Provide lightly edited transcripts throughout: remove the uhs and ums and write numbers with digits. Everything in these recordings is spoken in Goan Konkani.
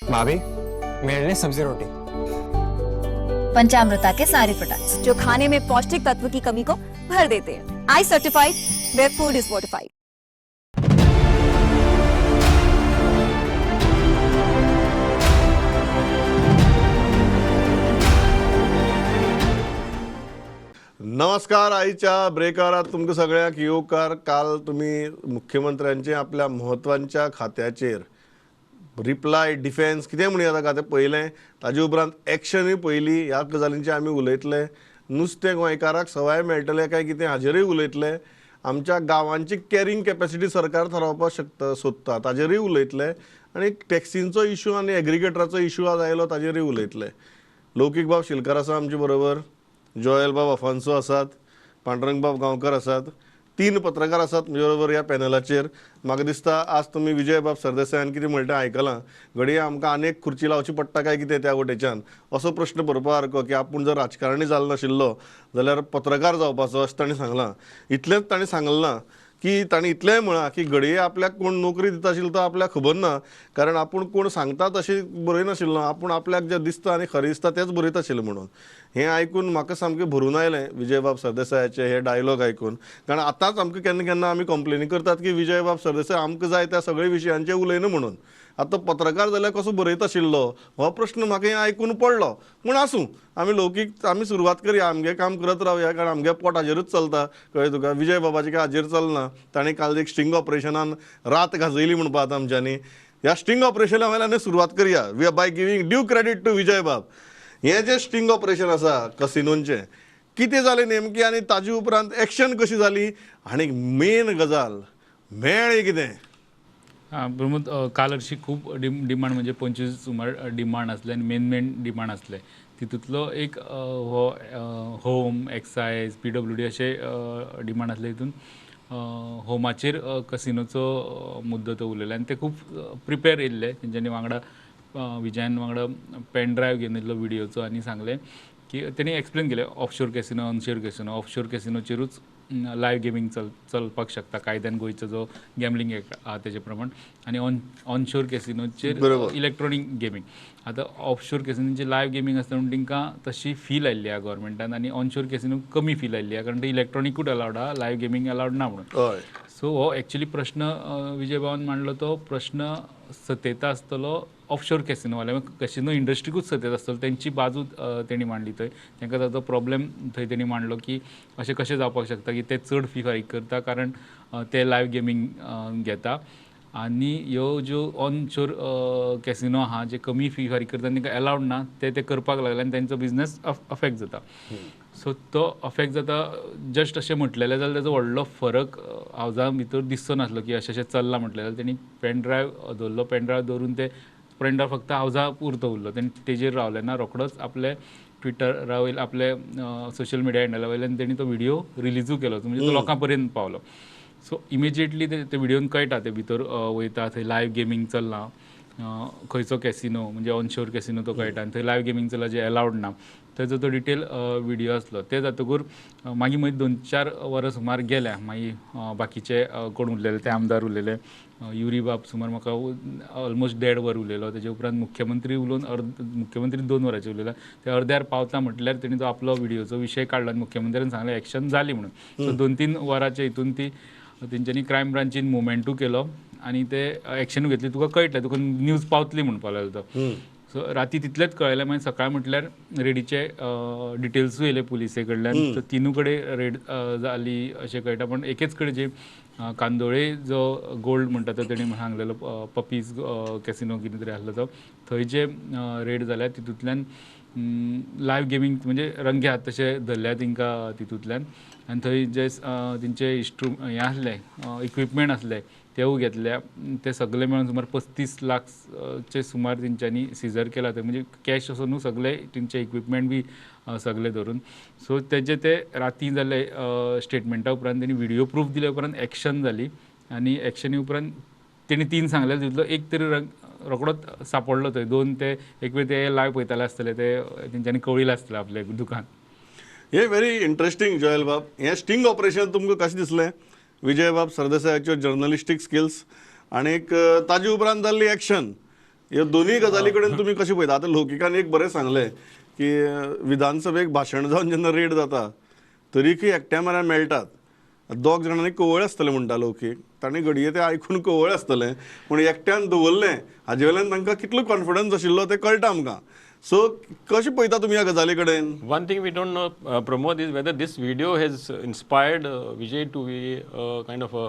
भाभी, मेरे लिए सब्जी रोटी। पंचामृता के सारे प्रोडक्ट्स जो खाने में पौष्टिक तत्व की कमी को भर देते हैं। I certified, where food is fortified. नमस्कार. आयच्या ब्रेकारात तुमकां सगळ्यांक येवकार. काल तुमी मुख्यमंत्र्यांचे आपल्या म्हत्वांच्या खात्याचेर रिप्लाय डिफेन्स कितें म्हणया ताका तें पळयलें, ताजे उपरांत एक्शनूय पळयली. ह्या गजालींचेर आमी उलयतले. नुस्तें गोंयकाराक सवाय मेळटलें काय कितें हाजेरूय उलयतले. आमच्या गांवांची कॅरिंग कॅपेसिटी सरकार थारावपाक शकता सोदता ताजेरूय उलयतले. आनी टॅक्सींचो इशू आनी एग्रिगेटराचो इशू आज आयलो ताजेरूय उलयतले. लौकीक बाब शिलकार आसा आमचे बरोबर, जोयल बाब अफान्सो आसात, पांडुरंग बाब गांवकर आसात, तीन पत्रकार आसात म्हजे बरोबर ह्या पॅनलाचेर. म्हाका दिसता आज तुमी विजय बाब सरदेसायान कितें म्हणटा आयकलां. घडये आमकां आनी एक खुर्ची लावची पडटा काय कितें त्या वटेच्यान असो प्रश्न भरपा सारको की आपूण जर राजकारणी जालो नाशिल्लो जाल्यार पत्रकार जावपाचो अशें ताणें सांगलां. इतलेंच ताणें सांगलें ना की ताणें इतलेंय म्हळां की घडये आपल्याक कोण नोकरी दिता आशिल्लो तो आपल्याक खबर ना, कारण आपूण कोण सांगता तशें बरयनाशिल्लो, आपूण आपल्याक जें दिसता आनी खरें दिसता तेंच बरयता आशिल्लें म्हणून. हें आयकून म्हाका सामकें भरून आयलें विजयबाब सरदेसायाचे हे डायलॉग आयकून. कारण आतांच आमकां केन्ना केन्ना आमी कंप्लेनी करतात की विजयबाब सरदेसाय आमकां जाय त्या सगळ्या विशयांचेर उलयना म्हणून. आतां पत्रकार जाल्यार कसो बरयता आशिल्लो हो प्रश्न म्हाका हें आयकून पडलो. पूण आसूं, आमी लौकीक आमी सुरवात करया, आमगें काम करत रावया, कारण आमगे पोट हाजेरूच चलता. कळ्ळें तुका? विजय बाबाचें काय हाजेर चलना. ताणें काल एक स्टिंग ऑपरेशनान रात गाजयली म्हणपा आतां आमच्यांनी. ह्या स्टिंग ऑपरेशना वयल्यान सुरवात करया. We are by giving due credit to Vijay बाब. हें जें स्टिंग ऑपरेशन आसा कसिनोंचें, कितें जालें नेमकें आनी ताजे उपरांत एक्शन कशी जाली आनी मेन गजाल मेळ्ळें कितें? आं प्रमोद, काल हरशीं खूब डिमांड म्हणजे 25 सुमार डिमांड आसले आनी मेन मेन डिमांड आसले. तितूंतलो एक हो होम, एक्सायज, PWD अशे डिमांड आसले. तितून होमाचेर कसिनोचो मुद्दो तो उलयलो आनी ते खूब प्रिपेर येयल्ले. तेंच्यांनी वांगडा विजयान वांगडा पेन ड्रायव्ह घेवन येयल्लो विडियोचो आनी सांगलें की तेणी एक्सप्लेन केलें offshore casino, onshore casino. Offshore कॅसिनोचेरूच लायव्ह गेमींग चलपाक शकता कायद्यान गोंयचो जो गॅमलिंग एक्ट आहा तेजे प्रमाण, आनी ऑनशोर कॅसिनोचेर इलेक्ट्रॉनीक गेमींग. आतां ऑफशोर कॅसिनोचेर लायव्ह गेमींग आसता म्हणून तांकां तशी फी लायिल्ली आहा गव्हर्मेंटान, आनी ऑनशोर कॅसिनो कमी फी लायिल्ली आहा कारण ते इलेक्ट्रॉनिकूच अलावड आहा, लायव्ह गेमींग अलावड ना म्हणून. सो हो एक्चुली प्रश्न विजय बाबान मांडलो तो प्रश्न सत्यता आसतलो ऑफशोर कॅसिनोवाले, कॅसिनो इंडस्ट्रीकूच सत्यता आसतलो तेंची बाजू तेणी मांडली. थंय तांकां ताचो प्रॉब्लेम थंय तेणी मांडलो की अशें कशें जावपाक शकता की ते चड फी फारीक करता कारण ते लायव्ह गेमींग घेता, आनी ह्यो ज्यो ऑनशोर कॅसिनो आहा जे कमी फी फारीक करता तांकां एलावड ना, ते ते करपाक लागले आनी तेंचो बिजनस अफेक्ट जाता. सो तो अफेक्ट जाता जस्ट अशें म्हटलेलें जाल्यार ताजो व्हडलो फरक हावजा भितर दिसचो नासलो की अशें अशें चल्लां म्हटलें जाल्यार तेणी पेन ड्रायव्ह दवरलो. पेन ड्रायव्ह दवरून ते पेन ड्रायव्ह फक्त हावजा पुरतो उरलो, तेणी तेजेर रावलें ना, रोखडोच आपले ट्विटरा वयले आपले सोशल मिडिया हँडला वयल्यान तेणी तो व्हिडियो रिलीजूय केलो, म्हणजे तो लोकां पर्यंत पावलो. सो इमिजिएटली ते व्हिडियोन कळटा ते भितर वयता थंय लायव्ह गेमींग चल्लां, खंयचो कॅसिनो म्हणजे ऑनशोर कॅसिनो तो कळटा आनी थंय लायव्ह गेमींग चल्लां जें एलावड ना, तेजो तो डिटेल व्हिडियो आसलो. ते जातकूर मागीर मागीर 2-4 वरां सुमार गेल्या, मागीर बाकीचे कोण उरलेले ते आमदार उरलेले, युरी बाब सुमार म्हाका ऑलमोस्ट 1.5 वर उलयलो. तेजे उपरांत मुख्यमंत्री उलोवन मुख्यमंत्री 2 वरांचे उलयला, ते अर्द्यार पावता म्हटल्यार तेणी तो आपलो व्हिडियोचो विशय काडलो आनी मुख्यमंत्र्यान सांगलें एक्शन जाली म्हणून. सो 2-3 वरांचे हितून ती तेंच्यांनी क्रायम ब्रांचीन मुवमेंटूय केलो आनी ते एक्शनूय घेतली. तुका कळटलें, तुका न्यूज पावतली म्हणपाक लागलो तो. सो राती तितलेंच कळयलें. मागीर सकाळ म्हटल्यार रेडीचे डिटेल्सूय येयले पुलिसे कडल्यान. सो 3 कडेन रेड जाली अशें कळटा, पूण एकेच कडेन जे कांदोळे जो गोल्ड म्हणटा तो तेणी सांगलेलो पपीज कॅसिनो कितें तरी आसलो तो, थंय जे रेड जाल्या तितूंतल्यान लायव्ह गेमींग म्हणजे रंगे हात तशे धरल्या तांकां तितूंतल्यान, आनी थंय जे तेंचे हें आसलें इक्विपमेंट आसले तेवूय घेतल्या. ते सगळे मेळून सुमार 35 लाखचे सुमार तेंच्यांनी सिजर केला. ते म्हणजे कॅश असो न्हू, सगळे तेंचे इक्विपमेंट बी सगळे धरून. सो तेजे ते राती जाले स्टेटमेंटा उपरांत तेणी व्हिडियो प्रूफ दिल्या उपरांत एक्शन जाली, आनी एक्शनी उपरांत तेणी 3 सांगले तितलो एक तरी रोखडोच सापडलो थंय. 2 ते एक वेळ ते लायव्ह पळयताले आसतले, ते तेंच्यांनी कळिल्लें आसतलें आपलें दुकान. हे व्हेरी इंट्रस्टींग जोयल बाब, हें स्टिंग ऑपरेशन तुमकां कशें दिसलें? विजय बाब सरदेसायाच्यो जर्नलिस्टीक स्किल्स आनीक ताजे उपरांत जाल्ली एक्शन, ह्यो दोनूय गजाली कडेन तुमी कशें पळयता? आतां लौकिकान एक बरें सांगलें की विधानसभेक भाशण जावन जेन्ना रेड जाता तरीकय एकट्या म्हऱ्यान मेळटात, दोग जाणांनी कवळ आसतलें म्हणटा लौकीक, तांणी घडये तें आयकून कवळ आसतलें, पूण एकट्यान दवरलें हाजे वयल्यान तांकां कितलो कॉन्फिडन्स आशिल्लो तें कळटा आमकां. सो कशें पळयता तुमी ह्या गजाली कडेन? One thing we don't know, Pramod, is whether this video has inspired Vijay to be kind of a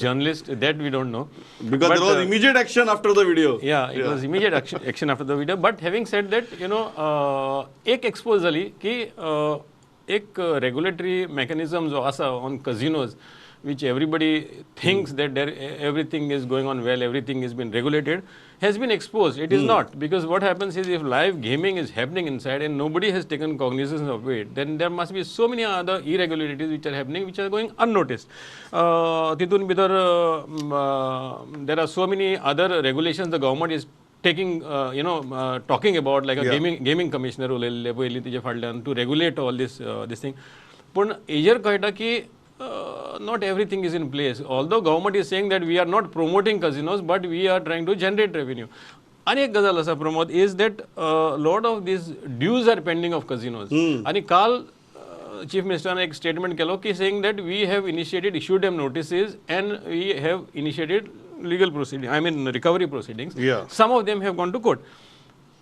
journalist, that we don't know. Because there was immediate action after the video. Yeah, it was immediate action after the video. But having said that, you know, एक expose जाली की एक regulatory mechanism जो आसा on casinos, which everybody thinks that there everything is going on well, everything is been regulated, has been exposed. It is not, because what happens is if live gaming is happening inside and nobody has taken cognizance of it, then there must be so many other irregularities which are happening, which are going unnoticed. Titun bhitar there are so many other regulations the government is taking, talking about, like a gaming commissioner उलयल्ले पयलीं तिजे फाटल्यान to regulate all this this thing. पूण हेजेर कळटा की not everything is in place. Although government is saying that we are not promoting casinos, but we are trying to generate revenue. आनी एक गजाल आसा Pramod, is that lot of these dues are pending of casinos. आनी काल चीफ मिनिस्टरान एक स्टेटमेंट केलो की saying that we have initiated, issued them notices and we have initiated legal proceeding, I mean recovery proceedings. Some of them have gone to court.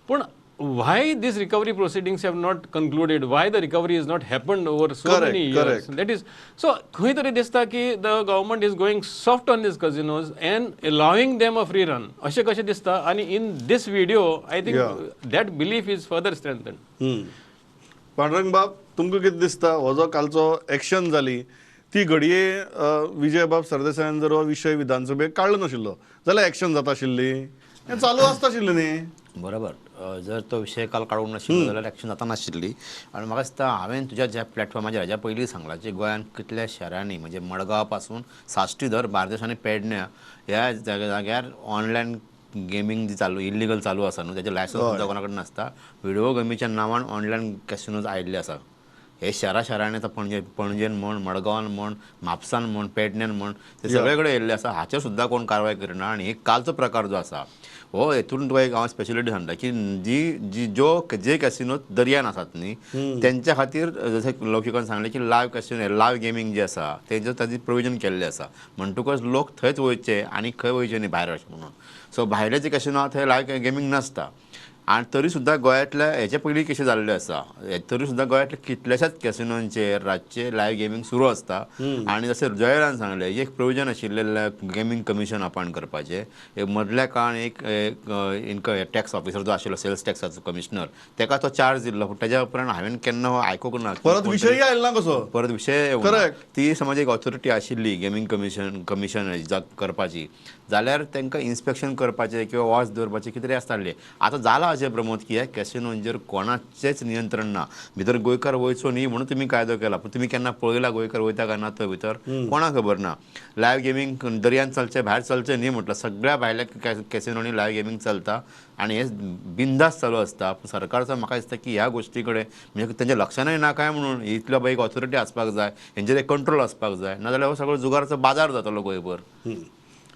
पूण why these recovery proceedings have not concluded, why the recovery has not happened over so many years? That is, so खंय तरी दिसता की the government is going soft on these casinos and allowing them a free run. अशें कशें दिसता. आनी in this video, I think that belief is further strengthened. Pandurang बाब, तुमकां कितें दिसता हो जो कालचो एक्शन जाली ती घडये विजयबाब सरदेसायान जर हो विशय विधानसभेक काडलो नाशिल्लो जाल्यार एक्शन जाता आशिल्ली, हें चालू आसता आशिल्लें न्ही? बरोबर, जर तो विशय काल काडूंक नाशिल्लो जाल्यार एक्शन जाता नाशिल्ली. आनी म्हाका दिसता हांवें तुज्या ज्या प्लॅटफॉर्माचेर हाज्या पयलीं सांगलां की गोंयांत कितल्या शहरांनी, म्हणजे मडगांव पासून साश्टी धर बार्देश आनी पेडण्या ह्या जाग्यार ऑनलायन गेमींग जी चालू इल्लिगल चालू आसा न्हू, तेजें लायसन्स सुद्दां कोणा कडेन नासता. व्हिडिओ गेमीच्या नांवान ऑनलायन कॅसिनोज आयिल्ले आसा. हे शहरा शहरांनी आतां पणजे पणजेन म्हण, मडगांवान म्हण, म्हापसान म्हण, पेडण्यान म्हण, ते सगळे कडेन येयल्ले आसा. हाचेर सुद्दां कोण कारवाय करिना. आनी एक कालचो प्रकार जो आसा हो हेतून तुका एक हांव स्पेशलिटी सांगता की जी जी ज्यो जे कॅसिनो दर्यान आसात न्ही तेंच्या खातीर जशें लौकिकान सांगलें की लायव कॅसिनो, लायव गेमींग जे आसा तेंचो ताजी प्रोविजन केल्लें आसा. म्हणटकच लोक थंयच वयचे आनी खंय वयचे न्ही भायर अशें म्हणून. सो भायले जे कॅसिनो आहा थंय लायव गेमींग नासता. आनी तरी सुद्दां गोंयांतल्या हेचे पयलीं केशी जाल्ल्यो आसा, तरी सुद्दां गोंयांतल्या कितल्याशाच कॅसिनोंचेर रातचें लायव गेमींग सुरू आसता. आनी जशें जयरान सांगलें, एक प्रोविजन आशिल्लें गेमींग कमिशन अपॉयंट करपाचें. एक मदल्या काळान एक इनकम टॅक्स ऑफिसर जो आशिल्लो सेल्स टॅक्साचो कमिशनर, तेका तो चार्ज दिल्लो. पूण तेज्या उपरांत हांवें केन्ना आयकूंक ना, परत विशय आयलो ना कसो, परत विशय. ती समज एक ऑथॉरिटी आशिल्ली गेमींग कमिशन करपाची जाल्यार तांकां इन्स्पेक्शन करपाचें किंवा वॉच दवरपाचें कितें तरी आसतालें. आतां जालां अशें प्रमोद की ह्या कॅसिनोंचेर कोणाचेंच नियंत्रण ना. भितर गोंयकार वयचो न्ही म्हणून तुमी कायदो केला, पूण तुमी केन्ना पळयला गोंयकार वयता काय ना तो भितर, कोणाक खबर ना. लायव गेमींग दर्यान चलचें, भायर चलचें न्ही म्हटलं, सगळ्या भायल्या कॅसिनोंनी लायव गेमींग चलता आनी हें बिंदास चालू आसता. पूण सरकारचो म्हाका दिसता की ह्या गोश्टी कडेन म्हणजे तेंच्या लक्षानय ना काय म्हणून इतलो एक ऑथॉरिटी आसपाक जाय, हेंचेर एक कंट्रोल आसपाक जाय, नाजाल्यार हो सगळो जुगाराचो बाजार जातलो गोंयभर.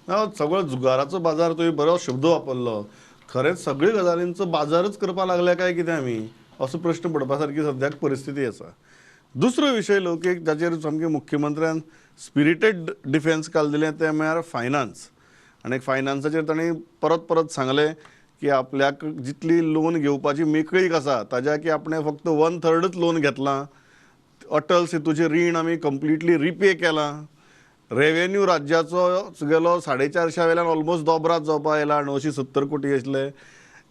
सगळो जुगाराचो बाजार, तुवें बरो शब्द वापरलो. खरेंच सगळे गजालींचो बाजारच करपाक लागल्या काय कितें आमी, असो प्रश्न पडपा सारकी सद्याक परिस्थिती आसा. दुसरो विशय लौकीक जाचेर सामकें मुख्यमंत्र्यान स्पिरिटेड डिफेन्स काल दिलें तें म्हळ्यार फायनान्स. आनी फायनान्साचेर तांणी परत परत सांगलें की आपल्याक जितली लोन घेवपाची मेकळीक आसा ताज्या की आपणें फक्त 1/3 लोन घेतलां, अटल सेतूचें रीण आमी कंप्लिटली रिपे केलां, रेवेन्यू राज्याचो गेलो 450 वयल्यान ऑलमोस्ट दोबरात जावपा आयला, 970 कोटी आसले.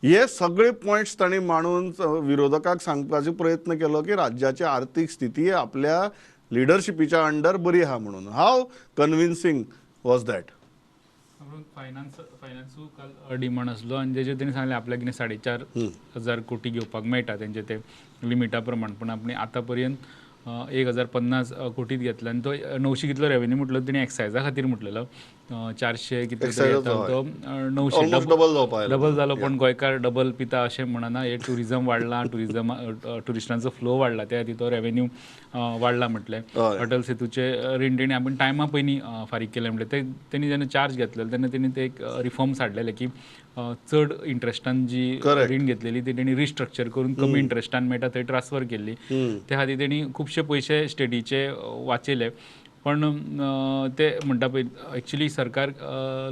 हे सगळे पॉयंट्स तांणी मांडून विरोधकांक सांगपाचो प्रयत्न केलो की राज्याची आर्थीक स्थिती आपल्या लिडरशिपीच्या अंडर बरी आहा म्हणून. How convincing was that? फायनान्सू काल डिमांड आसलो आनी तेजेर तेणी सांगलें आपल्याक कितें 4,500 कोटी घेवपाक मेळटा तेंचे ते लिमिटा प्रमाण, पूण आपणे आतां पर्यंत 1,050 कोटीत घेतला आनी तो 900 कितलो रेवेन्यू म्हटलो तेणी एक्सायजा खातीर म्हटलेलो. 400 कितले तरी येतालो तो 900 डबल जालो. पण गोंयकार डबल पिता अशें म्हणना, हे ट्युरिजम वाडलां, ट्युरिजम ट्युरिस्टांचो फ्लो वाडला, त्या खातीर तो रेवेन्यू वाडला म्हटलें. अटल सेतूचे रीण तेणी आपण टायमा पयलीं फारीक केलें म्हटलें. ते तेणी जेन्ना चार्ज घेतलेलो तेन्ना तेणी ते एक रिफॉर्म्स हाडलेले की चड इंट्रस्टान जी रीण घेतलेली ती तेणी रिस्ट्रक्चर करून कमी इंट्रस्टान मेळटा थंय ट्रान्सफर केल्ली. त्या खातीर तेणी खुबशे पयशे स्टेटीचे वाचयले. पण ते म्हणटा पळय एक्चुली सरकार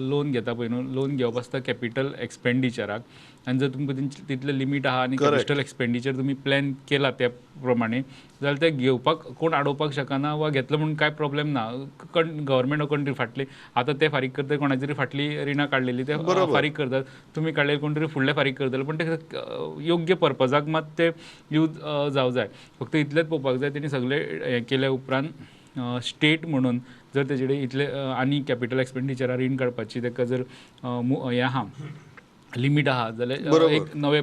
लोन घेता पळय न्हू, लोन घेवप आसता कॅपिटल एक्सपेंडिचराक, आनी जर तुमकां तितले लिमीट आहा आनी कॅपिटल एक्सपेंडिचर तुमी प्लॅन केला त्या प्रमाणे जाल्यार ते घेवपाक कोण आडोवपाक शकना वा घेतलो म्हणून कांय प्रॉब्लेम ना. गव्हर्मेंट ऑफ कंट्री फाटली आतां ते फारीक करता, कोणाची तरी फाटली रिणां काडलेली ते फारीक करतात, तुमी काडलेले कोण तरी फुडले फारीक करतले, पण ते योग्य पर्पजाक मात ते यूज जावं जाय. फक्त इतलेंच पळोवपाक जाय तेणी सगळें हें केल्या उपरांत स्टेट म्हणून जर तेजे कडेन इतले आनी कॅपिटल एक्सपेंडिचराक रीण काडपाची ताका जर हें आहा लिमीट आहा जाल्यार एक नवे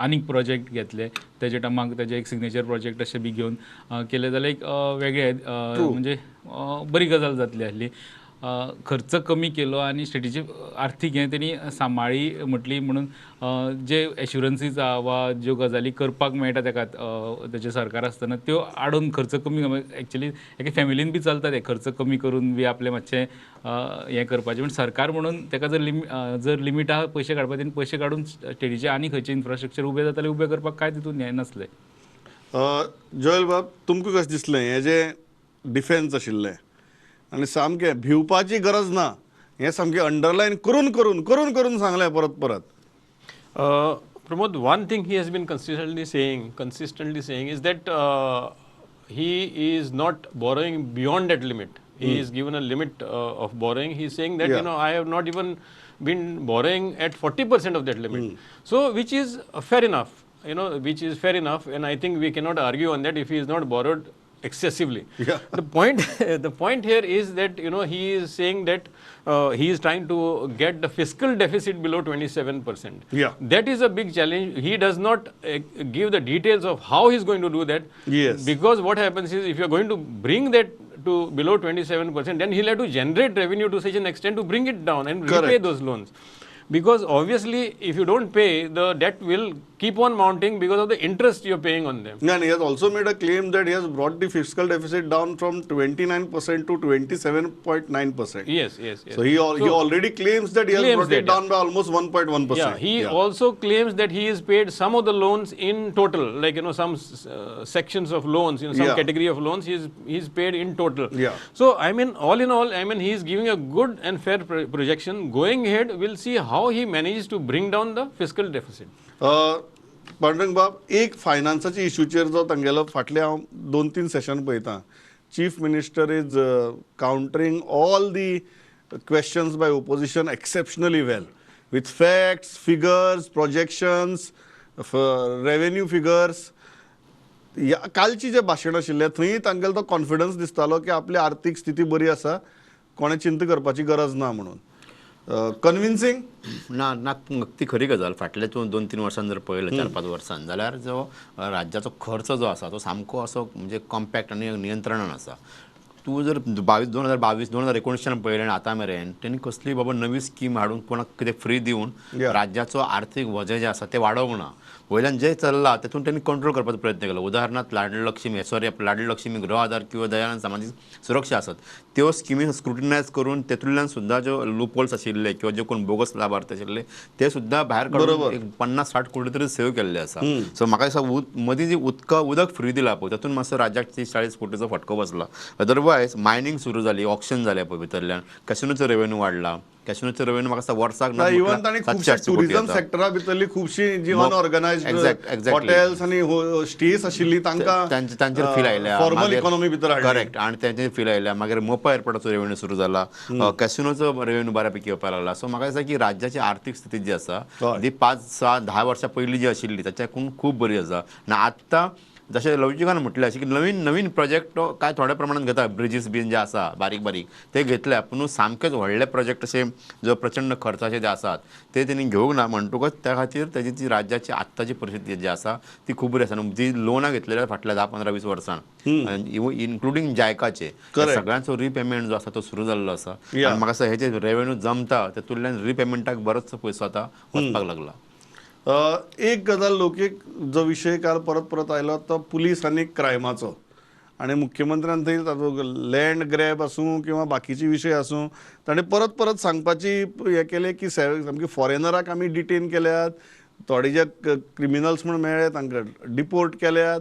आनीक प्रोजेक्ट घेतले तेजे टायमाक तेजे एक सिग्नेचर प्रोजेक्ट अशें बी घेवन केले जाल्यार एक वेगळे म्हणजे बरी गजाल जातली आसली. खर्च कमी केलो आनी स्टेटीची आर्थीक हें तेणी सांबाळ्ळी म्हटली म्हणून जे एश्युरन्सीज आहा वा ज्यो गजाली करपाक मेळटा तेका तेजें सरकार आसतना त्यो आडोवन खर्च कमी एक्चुली एके फॅमिलीन बी चलता ते खर्च कमी करून बी आपलें मातशें हें करपाचें. पूण सरकार म्हणून तेका जर लिमीट आहा पयशे काडपाचे तेणी पयशे काडून स्टेटीचे आनी खंयचें इन्फ्रास्ट्रक्चर उबें जातालें उबें करपाक कांय तितून हें नासलें. जोयल बाब, तुमकां कशें दिसलें हें जें डिफेन्स आशिल्लें आनी सामकें भिवपाची गरज ना हें सामकें अंडरलायन करून करून करून करून सांगलें परत परत. Pramod, one thing he has been consistently saying is that he is not borrowing beyond that limit. He is given a limit of borrowing. He is saying that, you know, I have not even been borrowing at 40% of that limit. So, which is fair enough, you know, which is fair enough, and I think we cannot argue on that if he is not borrowed excessively. Yeah. The point here is that, you know, he is saying that he is trying to get the fiscal deficit below 27%. Yeah. That is a big challenge. He does not give the details of how he is going to do that. Yes. Because what happens is, if you are going to bring that to below 27%, then he'll have to generate revenue to such an extent to bring it down and repay those loans. Because obviously, if you don't pay, the debt will keep on mounting because of the interest you are paying on them. And he has also made a claim that he has brought the fiscal deficit down from 29% to 27.9%. Yes, yes, yes. So he already claims that he has brought it down by almost 1.1%. Yeah, he also claims that he has paid some of the loans in total, like, you know, some sections of loans, you know, some category of loans he's paid in total. Yeah. So, I mean, all in all, I mean, he is giving a good and fair projection. Going ahead, we'll see how he manages to bring down the fiscal deficit. Pandurang बाब, एक फायनान्साच्या इशूचेर जो तांगेलो फाटले हांव 2-3 सेशन पळयता, chief minister is countering all the questions by opposition exceptionally well with facts, figures, projections, revenue figures. कालची जें भाशण आशिल्लें थंय तांगेलो तो कॉन्फिडन्स दिसतालो की आपली आर्थीक स्थिती बरी आसा, कोणें चिंता करपाची गरज ना म्हणून. कन्विन्सिंग ना ना, ती खरी गजाल. फाटले तूं 2-3 वर्सां जर पळयलें, 4-5 वर्सां, जाल्यार जो राज्याचो खर्च जो आसा तो सामको असो म्हणजे कॉम्पॅक्ट आनी नियंत्रणान आसा. तूं जर 2022 2019 पळयलें आनी आतां मेरेन तेणी कसली बाबा नवी स्कीम हाडून कोणाक कितें फ्री दिवन राज्याचो आर्थीक वजें जें आसा तें वाडोवंक ना. वयल्यान जें चल्लां तेतून तेणी कंट्रोल करपाचो प्रयत्न केलो. उदाहरणार्थ लाडलक्ष्मी, सॉरी, लाडलक्ष्मी गृह आधार किंवा दयानंद सामाजीक सुरक्षा आसत, त्यो स्किमी स्क्रुटिनायज करून तेतूंतल्यान सुद्दां ज्यो लूपहोल्स आशिल्ले किंवा जे कोण बोगस लाभार्थी आशिल्ले ते सुद्दां भायर काडून एक 50-60 कोटी तरी सेव केल्ले आसा. सो म्हाका दिसता मदीं जी उदक फ्री दिलां पळय तातूंत मातसो राज्याक 30-40 कोटीचो फटको बसला. अदरवायज मायनींग सुरू जाली, ऑक्शन जालें पळय भितरल्यान, कॅसिनोचो रेवेन्यू वाडला. कॅसिनोचो रेवेन्यू म्हाका दिसता वर्साक इवन तांणी खुबशे टुरिझम सेक्टरा भितरली खुबशी जी अनऑर्गनायज्ड हॉटेल्स आनी स्टेज आशिल्ली तांकां तांचेर फील आयल्या, फॉर्मल इकॉनॉमी भितर हाडली. करेक्ट, आनी तांचेर फील आयल्या. मागीर मोपा एअरपोर्टाचो रेवेन्यू सुरू जाला, कॅसिनोचो रेवेन्यू बऱ्यापैकी येवपाक लागला. सो म्हाका दिसता की राज्याची आर्थीक स्थिती जी आसा ती 5, 6, 10 वर्सां पयलीं जी आशिल्ली ताच्याकून खूब बरी आसा. आनी आत्तां जशें लवचिकान म्हटलें अशें की नवीन नवीन प्रोजेक्ट काय थोड्या प्रमाणात घेता, ब्रिजीस बीन जे आसा बारीक बारीक ते घेतले, पूण सामकेच व्हडले प्रोजेक्ट अशे जो प्रचंड खर्चाचे जे आसात ते तेणी घेवंक ना. म्हणटकच त्या खातीर तेजी ती राज्याची आत्ताची परिस्थिती जी आसा ती खूब बरी आसा. आनी जी लोनां घेतलेली फाटल्या 10, 15, 20 वर्सां इन्क्लुडींग जायकाचे सगळ्यांचो रिपेमेंट जो आसा तो सुरू जाल्लो आसा. आनी म्हाका दिसता हे जे रेवेन्यू जमता तेतूंतल्यान रिपेमेंटाक बरोचसो पयसो आतां वचपाक लागला. एक गजाल लोकीक जो विशय काल परत परत आयलो तो पुलीस आनी क्रायमाचो, आनी मुख्यमंत्र्यान थंय ताचो लँड ग्रॅब आसूं किंवा बाकीचे विशय आसूं ताणें परत परत सांगपाची हें केलें की सामकी फॉरेनराक आमी डिटेन केल्यात, थोडे जे क्रिमिनल्स म्हूण मेळ्ळे तांकां डिपोर्ट केल्यात.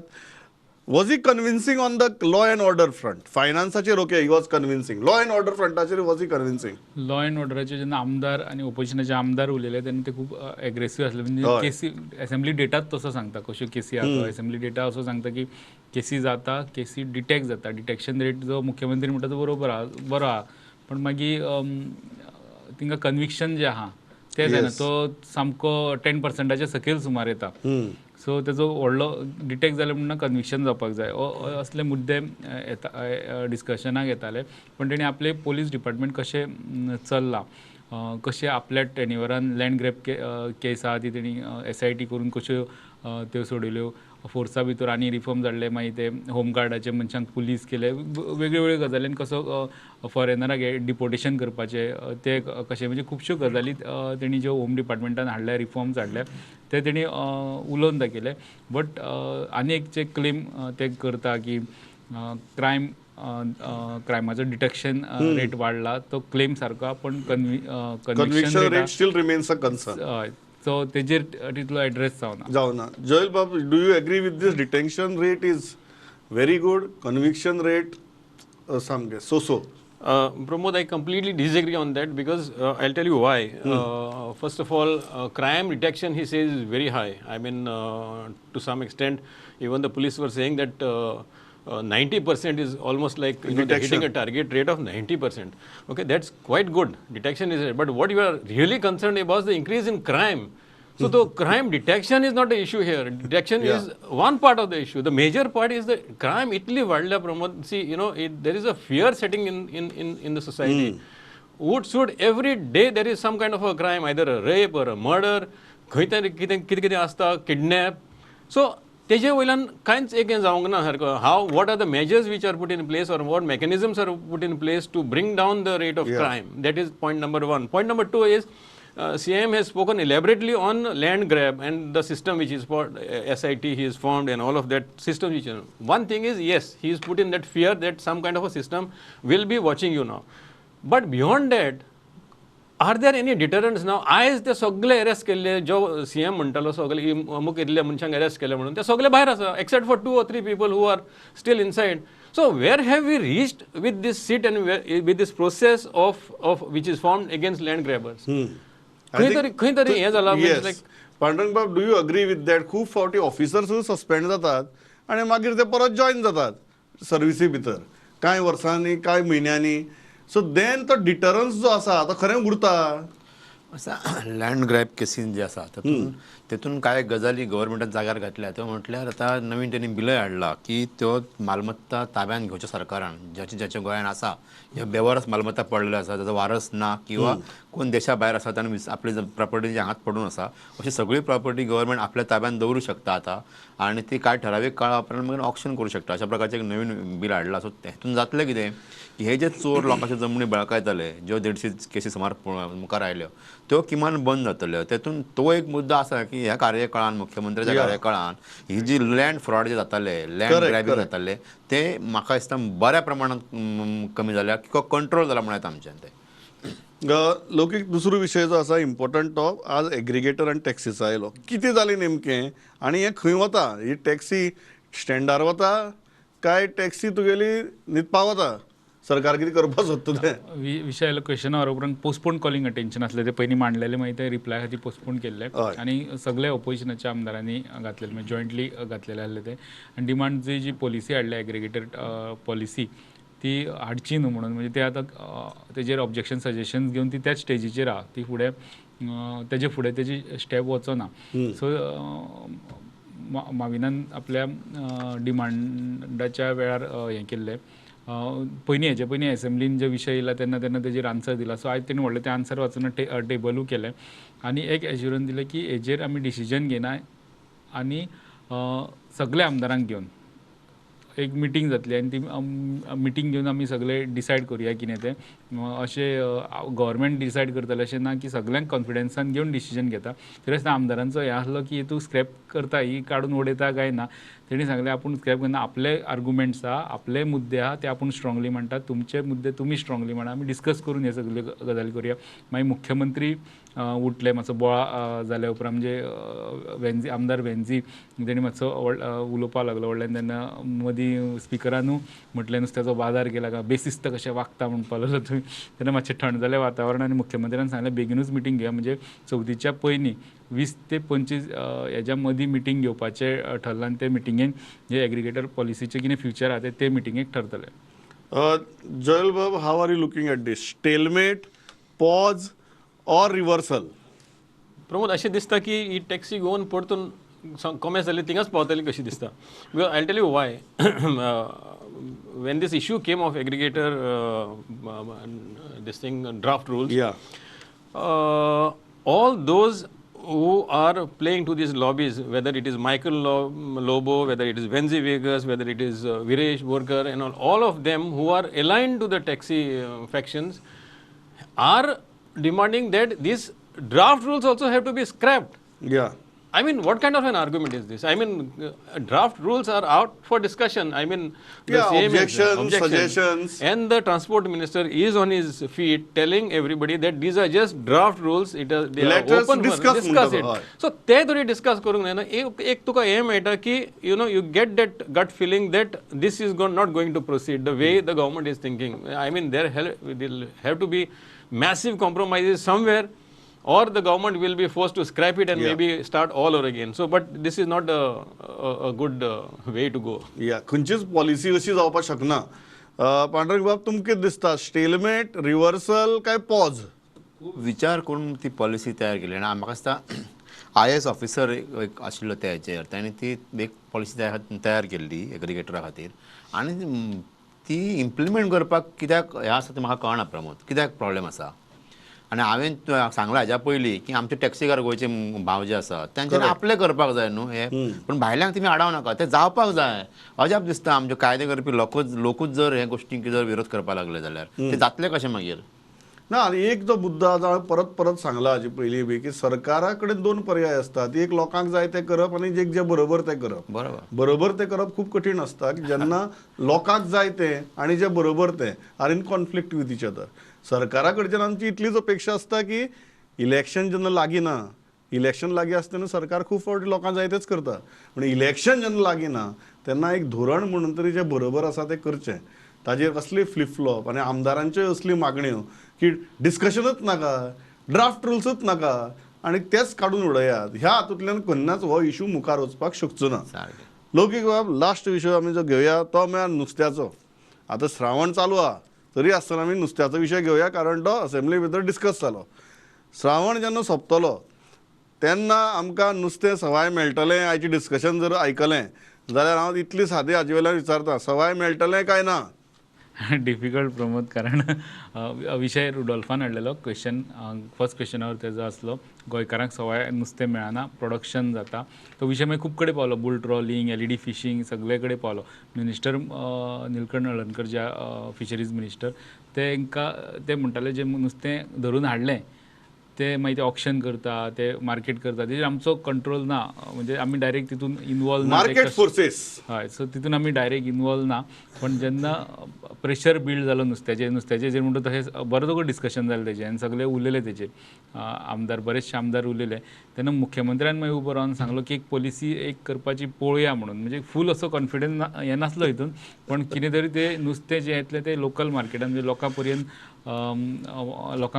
Was he convincing on the law and order front? फायनान्साचेर okay he was convincing, law and order फ्रंटाचेर was he convincing? Law and ऑर्डराचे जेन्ना आमदार आनी ओपोजिशनाचे आमदार उलयले तेन्ना ते खूब एग्रेसीव आसले. म्हणजे केसी असेंब्ली डेटाच तसो सांगता कश्यो केसी आसा, असेंब्ली डेटा असो सांगता की केसी जाता, केसी डिटेक्ट जाता, डिटेक्शन रेट जो मुख्यमंत्री म्हणटा तो बरोबर आहा, बरो आहा, पण मागीर तिंका कन्विक्शन जें आहा तें जायना, तो सामको 10%च्या सकयल सुमार येता. सो तेजो व्हडलो डिटेक्ट जालें म्हणून कन्विक्शन जावपाक जाय, असले मुद्दे येता डिस्कशनाक येताले. पण तेणी आपले पोलीस डिपार्टमेंट कशें चल्लां, कशें आपल्या टेन्युअरान लँड ग्रॅब केस आहा ती तेणी SIT करून कश्यो त्यो सोडयल्यो, फोर्सा भितर आनी रिफॉर्म जाल्ले, मागीर ते होमगार्डाचे मनशांक पुलीस केले, वेगळे वेगळे गजाली, कसो फॉरेनराक डिपोर्टेशन करपाचें ते कशें, म्हणजे खुबश्यो गजाली तेणी ज्यो होम डिपार्टमेंटान हाडल्या, रिफॉर्म्स हाडल्या ते तेणी उलोवन दाखयले. बट आनी एक जे क्लेम ते करता की क्रायमाचो डिटेक्शन रेट वाडला, तो क्लेम सारको, पण conviction rate still remains a concern. हय, सो तेजेर तितलो एड्रेस जावना. जावना. जोयल बाब, do you agree with this? Detection rate is very good, conviction rate सामकें so so. Pramod, I completely disagree on that because I'll tell you why. First of all, crime detection, he says, is very high. I mean, to some extent, even the police were saying that 90% is almost like they're hitting a target rate of 90%. Okay, that's quite good. Detection is, but what you are really concerned about is the increase in crime. So the crime detection is not the issue here. Detection is one part of the issue. The major part is the crime. Italy वाढल्या Pramod, see, there is a fear setting in the society. Would should every day there is some kind of a crime, either a rape or a murder, खंय तरी कितें कितें कितें आसता, kidnap. So तेजे वयल्यान कांयच एक हें जावंक ना सारको. How, what are the measures which are put in place or what mechanisms are put in place to bring down the rate of crime? That is point number one. Point number two is, CM has spoken elaborately on land grab and the system which is for SIT he has formed and all of that system. Which is, one thing is, yes, he is put in that fear that some kind of a system will be watching you now. But beyond that, are there any deterrents now? आयज ते सगळे अरेस्ट केल्ले, जो सी एम म्हणटालो सगळे अमूक इतल्या मनशांक अरेस्ट केले म्हणून, ते सगळे भायर आसा except for two or three people who are still inside. So where have we reached with this SIT and with this process of which is formed against land grabbers? खंय तरी खंय तरी हें जालां. येस पांडुरंग बाब, do you agree with that? खूब फावटी ऑफिसर सुद्दां सस्पेंड जातात आनी मागीर ते परत जॉयन जातात सर्विसी भितर कांय वर्सांनी, कांय म्हयन्यांनी. सो देन तो डिटरन्स जो आसा तो खरें उरता? लँड ग्रॅब केसीन जे आसा तातूंत तेतून कांय गजाली गव्हर्मेंटान जाग्यार घातल्या. त्यो म्हटल्यार आतां नवीन तेणी बिलय हाडला की त्यो मालमत्ता ताब्यान घेवच्यो सरकारान, ज्याचे ज्याच्या गोंयान आसा, जे बेवारस मालमत्ता पडलेल्यो आसा, ताचो वारस ना किंवा कोण देशा भायर आसा ताणें आपली प्रॉपर्टी जी हांगाच पडून आसा, अशी सगळी प्रॉपर्टी गव्हर्मेंट आपल्या ताब्यान दवरूं शकता आतां आनी ती कांय ठरावीक काळा उपरांत मागीर ऑक्शन करूं शकता, अशा प्रकारचें एक नवीन बील हाडलां. सो हेतून जातलें कितें की हे जे चोर लोकांच्यो जमनी बळकायताले, ज्यो 150 केसी सुमार मुखार आयल्यो त्यो किमान बंद जातल्यो. तेतून तो एक मुद्दो आसा की ह्या कार्यकाळान, मुख्यमंत्र्याच्या कार्यकाळान ही जी लँड फ्रॉड जे जाताले, लँड ग्रॅबिंग जाताले, ते म्हाका दिसता बऱ्या प्रमाणात कमी जाल्या किंवा कंट्रोल जाला म्हणूं येता आमच्यान ते. लौकीक दुसरो विशय जो आसा इम्पॉर्टंट, तो आज एग्रिगेटर आनी टॅक्सीचो आयलो. कितें जालें नेमकें आनी हें खंय वता? ही टॅक्सी स्टँडार वता काय टॅक्सी तुगेली न्हिदपाक वता? सरकार कितें करपाक सोदता तें? विशय आयलो क्वेश्चन our उपरांत पोस्टपोन कॉलिंग अटेन्शन आसलें, ते पयलीं मांडलेलें, मागीर ते रिप्लाय खातीर पोस्टपोन केल्लें आनी सगळे ओपोजिशनाच्या आमदारांनी घातलेले, म्हणजे जॉयंटली घातलेले आसले ते. आनी डिमांड जी जी पॉलिसी हाडल्या, एग्रिगेटर पॉलिसी, ती हाडची न्हू म्हणून, म्हणजे ते आतां तेजेर ऑब्जेक्शन सजेशन घेवन ती त्याच स्टेजीचेर आहा, ती फुडें तेजे फुडें तेजी स्टेप वचना. सो माविनान आपल्या डिमांडाच्या वेळार हें केल्लें. पयलीं हेजे पयलीं एसेंब्लीन जे विशय येयला तेन्ना तेन्ना तेजेर आन्सर दिला. सो आयज तेणी व्हडलें तें आन्सर वाचून टेबलूय केलें आनी एक एश्युरन्स दिलें की हेजेर आमी डिसिजन घेयना आनी सगल्या आमदारांक घेवन एक मिटींग जातली आनी ती मिटींग घेवन आमी सगळे डिसायड करुया कितें तें. अशें गव्हर्मेंट डिसायड करतलें अशें ना की सगळ्यांक कॉन्फिडन्सान घेवन डिसिजन घेता. तरी आसतना आमदारांचो हें आसलो की तूं स्क्रॅप करता ही काडून उडयता काय ना. तेणी सांगलें आपूण स्क्रॅप करना, आपले आर्गुमेंट्स आहा, आपले मुद्दे आहा ते आपूण स्ट्रांगली मांडटा, तुमचे मुद्दे तुमी स्ट्रांगली मांडा, आमी डिस्कस करून हे सगल्यो गजाली करुया. मागीर मुख्यमंत्री उठले मातसो बोळा जाल्या उपरांत, म्हणजे वेन्झी आमदार वेन्झी तेणी मातसो उलोवपाक लागलो व्हडल्यान. तेन्ना मदीं स्पिकरानू म्हटलें नुस्त्याचो बाजार केला काय बेसिस्त कशें वागता म्हणपाक लागलो तुमी. तेन्ना मातशें थंड जालें वातावरण आनी मुख्यमंत्र्यान सांगलें बेगिनूच मिटींग घेवया, म्हणजे चवथीच्या पयलीं 20 ते 25 हेज्या मदीं मिटींग घेवपाचें ठरलां आनी ते मिटिंगेन जे एग्रीगेटर पॉलिसीचें कितें फ्युचर आहा ते मिटिंगेक ठरतलें. जोएल बाब, how are you looking at this? Stalemate, pause or reversal? Pramod, अशें दिसता की ही टॅक्सी घेवन परतून कोमेस जाली थिंगाच पावतली कशी दिसता. Because I tell you why. When this issue came of aggregator this thing draft rules, all those who are playing to these lobbies, whether it is Michael Lobo, whether it is Venzi Vegas, whether it is Viresh Borkar and all of them who are aligned to the taxi factions are demanding that these draft rules also have to be scrapped. Yeah. I mean, what kind of an argument is this? I mean, draft rules are out for discussion. I mean, the same objections, suggestions. And the transport minister is on his feet telling everybody that these are just draft rules. It is, they Let are us open discuss, for discuss it. So, ते तरी discuss करूंक जायना. एक तुका हें मेळटा की, you know, you get that gut feeling that this is not going to proceed the way the government is thinking. I mean, there will have to be massive compromises somewhere, or the government will be forced to scrap it and maybe start all over again. So, but this is not a good way to go. Yeah, खंयचीच पॉलिसी अशी जावपाक शकना. पांडुरंग बाब, तुमकां कितें दिसता, स्टेलमेट, रिवर्सल काय पॉज? खूब विचार करून ती पॉलिसी तयार केली आनी म्हाका दिसता IAS officer एक आशिल्लो त्या हेचेर, ताणें ती एक पॉलिसी तयार केल्ली एग्रीगेटरा खातीर आनी ती इम्प्लिमेंट करपाक कित्याक हें आसा तें म्हाका कळना प्रमोद, कित्याक प्रॉब्लेम आसा. आनी हांवें सांगलां हाज्या पयलीं की आमचे टॅक्सीकार गोंयचे भाव जे आसा तेंच्यांनी आपलें करपाक जाय न्हू हें, पूण भायल्यांक तुमी आडावं नाका, तें जावपाक जाय. अजाप दिसता आमचे कायदे करपी लोकूच जर हे गोश्टींक जर विरोध करपाक लागले जाल्यार ते जातले कशें मागीर? ना, आनी एक जो मुद्दो आज हांवें परत परत सांगला हाजे पयलीं बी की सरकारा कडेन दोन पर्याय आसतात, एक लोकांक जाय तें करप आनी एक जें बरोबर तें करप. बरोबर बरोबर तें करप खूब कठीण आसता की जेन्ना लोकांक जाय तें आनी जें बरोबर तें are in conflict with each other. सरकारा कडच्यान आमची इतलीच अपेक्षा आसता की इलेक्शन जेन्ना लागीं ना, इलेक्शन लागीं आसता तेन्ना सरकार खूब फावटी लोकांक जाय तेंच करता, पूण इलेक्शन जेन्ना लागीं ना तेन्ना एक धोरण म्हणून तरी जें बरोबर आसा तें करचें. ताजेर कसली फ्लिपफ्लॉप आनी आमदारांच्यो असली मागण्यो की डिस्कशनूच नाका, ड्राफ्ट रुल्सूच नाका आनी तेच काडून उडयात, ह्या हातूंतल्यान केन्नाच हो इशू मुखार वचपाक शकचो ना. लौकीक बाब, लास्ट विशय आमी जो घेवया तो म्हळ्यार नुस्त्याचो. आतां श्रावण चालू आहा तरी आसतना आमी नुस्त्याचो विशय घेवया, कारण तो असेंब्ली भितर डिस्कस जालो. श्रावण जेन्ना सोंपतलो तेन्ना आमकां नुस्तें सवाय मेळटलें हाचें डिस्कशन जर आयकलें जाल्यार हांव इतली सादी हाजे वयल्यान विचारता, सवाय मेळटलें काय ना? डिफिकल्ट प्रमोद, कारण विशय रुडोल्फान हाडलेलो क्वेश्चन, फर्स्ट क्वेश्चनावर तेजो आसलो गोंयकारांक सवाय नुस्तें मेळना, प्रोडक्शन जाता, तो विशय मागीर खूब कडेन पावलो, बुल ट्रॉलिंग, LED fishing सगळे कडेन पावलो. मिनिस्टर निलकंठ हळर्णकर जे फिशरीज मिनिस्टर तेंकां ते म्हणटाले जे नुस्तें धरून हाडलें ते मागीर ते ऑक्शन करता, ते मार्केट करता, तेजेर आमचो कंट्रोल ना, म्हणजे आमी डायरेक्ट तितून इनवॉल्व ना, मार्केट फोर्सेस. हय, सो तितून आमी डायरेक्ट इनवॉल्व ना. पण जेन्ना प्रेशर बिल्ड जालो नुस्त्याचेर, नुस्त्याचेर म्हणटा तशें बरो डिस्कशन जालें तेजें आनी सगळे उलयले तेजेर आमदार, बरेचशे आमदार उलयले. तेन्ना मुख्यमंत्र्यान मागीर उबो रावन सांगलो की एक पॉलिसी एक करपाची पळोवया म्हणून, म्हणजे फूल असो कॉन्फिडन्स हें नासलो हितून, पण कितें तरी ते नुस्तें जें येतलें तें लोकल मार्केटान म्हणजे लोकां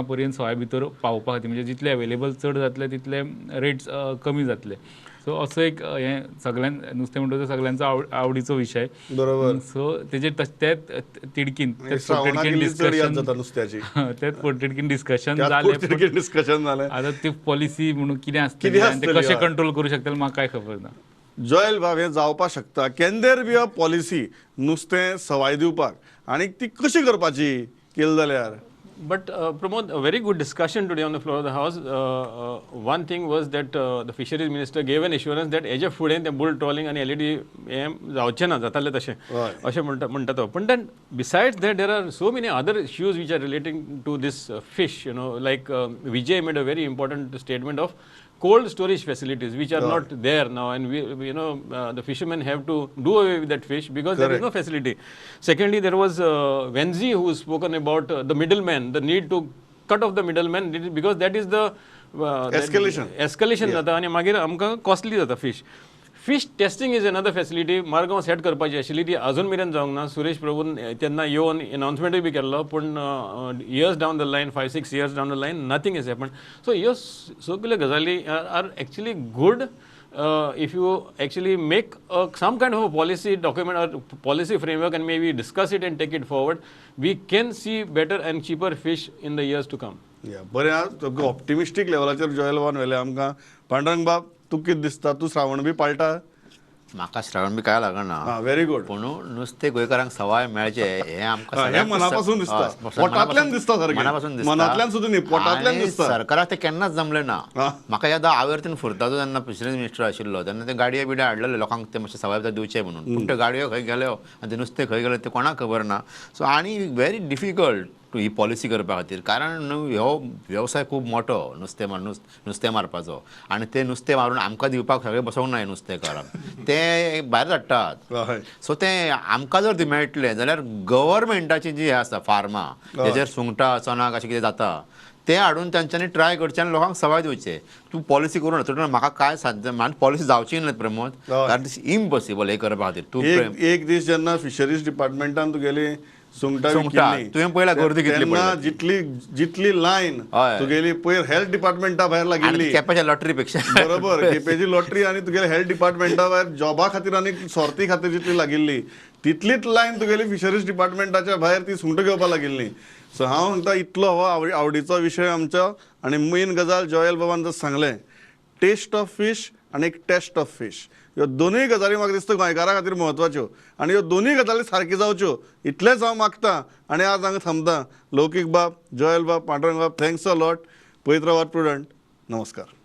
पर्यंत सवाय भितर पावोवपा खातीर, म्हणजे जितले अवेलेबल चड जातले तितले रेट्स कमी जातले. सो असो एक हें सगळ्यां नुस्तें म्हणटा सगळ्यांचो आवडीचो विशय. बरोबर. सो तेजेर तेच तिडकीन नुस्त्याची तेच पोटतिडकीन डिस्कशन जालें, डिस्कशन जालें. आतां ती पॉलिसी म्हणून कितें आसतली आनी ते कशें कंट्रोल करूं शकतले म्हाका कांय खबर ना. जॉयल बाब हें जावपाक शकता? Can there be a policy नुस्तें सवाय दिवपाक आनी ती कशी करपाची केली जाल्यार? But Pramod, a very good discussion today on the floor of the house. One thing was that the fisheries minister gave an assurance that हेजे फुडें ते बुल ट्रॉलिंग आनी एलईडी हें जावचें ना, जातालें तशें अशें म्हणटा तो. पण then besides that there are so many other issues which are relating to this fish, you know, like Vijay made a very important statement of cold storage facilities which are not there now, and we you know the fishermen have to do away with that fish because there is no facility. Secondly, there was Venzi who spoken about the middleman, the need to cut off the middleman because that is the escalation. Escalation जाता आनी मागीर आमकां कॉस्टली जाता fish. Fish testing is another facility Margao set करपाची आशिल्ली, ती अजून मेरेन जावंक ना. सुरेश प्रभून तेन्ना येवन एनाउन्समेंटूय बी केल्लो, पूण years down the line, 5-6 years down the line, nothing is happen. So ह्यो सगल्यो गजाली are actually good if you actually make some kind of a policy document or policy framework and maybe discuss it and take it forward, we can see better and cheaper fish in the years to come. बरें, आहा ऑप्टिमिस्टीक लेवलाचेर जॉयल बाबान व्हेलें आमकां. पांडुरंग बाब, तूं कितें दिसता? तूं श्रावण बी पाळटा? म्हाका श्रावण बी काय लागना. Very good. पूण नुस्तें गोंयकारांक सवाय मेळचें हें आमकां हें मनापासून दिसता, पोटांतल्यान दिसता, सारकें मनापासून दिसता, मनांतल्यान सुद्दां न्ही, पोटांतल्यान दिसता. सरकाराक तें केन्नाच जमलें ना. म्हाका याद आवर्तीन फुरताचो जेन्ना फिशरीज मिनिस्टर आशिल्लो तेन्ना ते गाडयो बिडयो हाडलेले लोकांक ते मातशें सवाय भितर दिवचें म्हणून, पूण त्यो गाडयो खंय गेल्यो आनी तें नुस्तें खंय गेलें तें कोणाक खबर ना. सो आनी व्हेरी डिफिकल्ट टू ही पॉलिसी करपा खातीर, कारण ह्यो वेवसाय खूब मोठो नुस्तें नुस्तें मारपाचो, आनी तें नुस्तें मारून आमकां दिवपाक सगळें बसोवंक ना नुस्तेकारांक, ते भायर धाडटात. सो तें आमकां जर ती मेळटलें जाल्यार गव्हर्मेंटाची जी हें आसा फार्मां तेजेर सुंगटां चणाक अशें कितें जाता तें हाडून तांच्यांनी ट्राय करचें आनी लोकांक सवाय दिवचें. तूं पॉलिसी करूं ना, म्हाका काय साध्य पॉलिसी जावची ना प्रमोद, कारण इम्पॉसिबल हें करपा खातीर. तूं एक दीस जेन्ना फिशरीज डिपार्टमेंटान तुगेली सुंगटां तुवें पळयला गर्दी कितली, जितली जितली लायन तुगेली पयर हेल्थ डिपार्टमेंटा भायर लागिल्ली, केपेच्या लॉटरी पेक्षा, बरोबर, केपेची लॉटरी आनी तुगेली हेल्थ डिपार्टमेंटा भायर जॉबा खातीर आनी सोर्ती खातीर जितली लागिल्ली तितलीच लायन तुगेली फिशरीज डिपार्टमेंटाच्या भायर ती सुंगटां घेवपाक लागिल्ली. सो हांव म्हणटा इतलो हो आवडीचो विशय आमचो. आनी मेन गजाल जॉयल बाबान जर सांगलें, टेस्ट ऑफ फीश आनी एक टेस्ट ऑफ फीश, ह्यो दोनूय गजाली म्हाका दिसता गोंयकारां खातीर म्हत्वाच्यो आनी ह्यो दोनूय गजाली सारक्यो जावच्यो इतलेंच हांव मागता आनी आज हांगा थांबता. लौकीक बाब, जॉयल बाब, पांडुरंग बाब, thanks a lot. पळयत रावात प्रुडंट. नमस्कार.